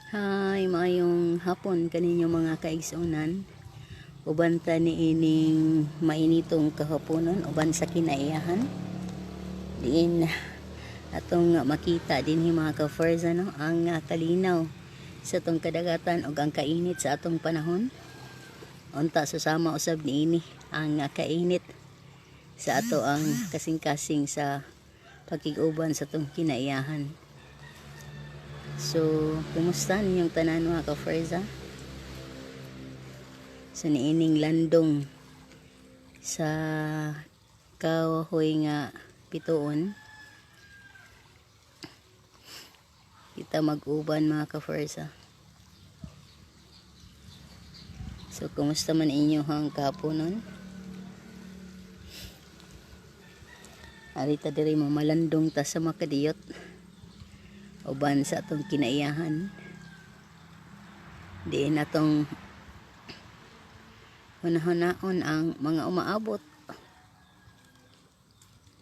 Hi, maayong hapon kaninyo, mga kaigsuonan. Uban ta niining mainitong kahaponon uban sa kinaiyahan. Diin atong makita dinhi, mga ka-Ferza, no, ang kalinaw sa atong kadagatan ug ang kainit sa atong panahon. Unta susama usab niini ang kainit sa ato ang kasing-kasing sa pakig-uban sa atong kinaiyahan. So, kumusta ninyong tanan, mga ka-Ferza? Sa niining landong sa kahoy nga pituon kita mag-uban, mga ka-Ferza. So, kumusta man inyo ang kahaponon? Arita diri, mamalandong ta sa makadiyot uban sa atong kinaiyahan, diin atong hunahunahon ang mga umaabot,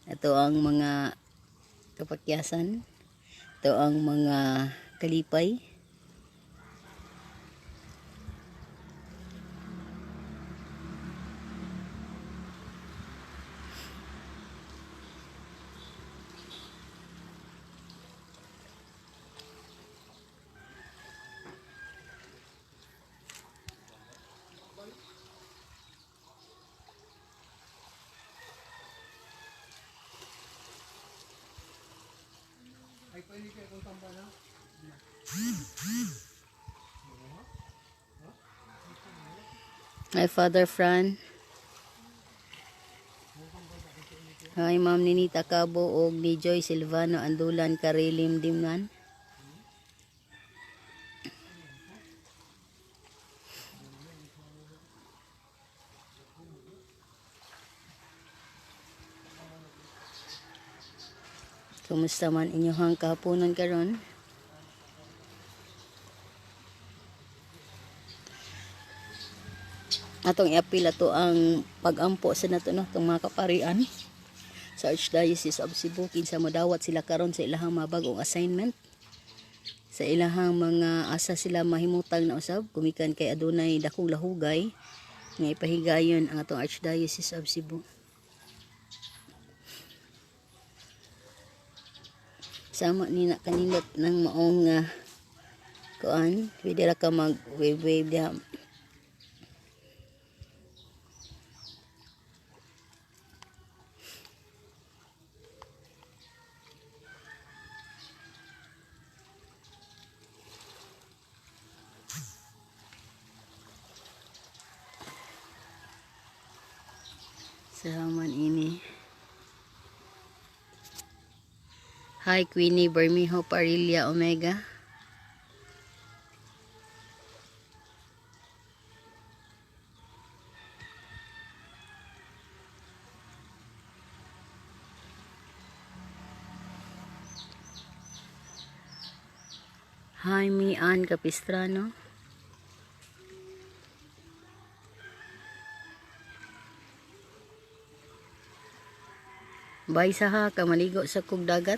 ito ang mga kapakyasan, ito ang mga kalipay. Ay, pwede kayo kung tamba na. Hi, Father Fran. Hi, Ma'am Ninita Cabo og ni Joy Silvano Andulan Karilim Dimnan. Kumusta man inyong kahaponon karon? Atong iapil ato ang pagampo sa nato, no, atong mga kaparian sa Archdiocese of Cebu, kinsa modawat sila karon sa ilahang mga bag-ong assignment, sa ilahang mga asa sila mahimutang na usab, gumikan kay adunay dakong lahugay nga ipahigayon ang atong Archdiocese of Cebu. Sama ni na kanindot ng maong kuan, pwede ra ka mag wave wave diha. Salaman ini. Hi, Queenie Bermijo Parilla Omega. Hi, Mian Capistrano. Bye sa ha, kamaligo sa kog dagat.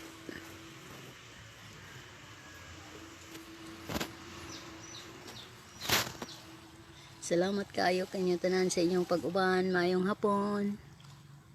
Salamat kaayo kanyo tanan sa inyong pag-uban. Maayong hapon.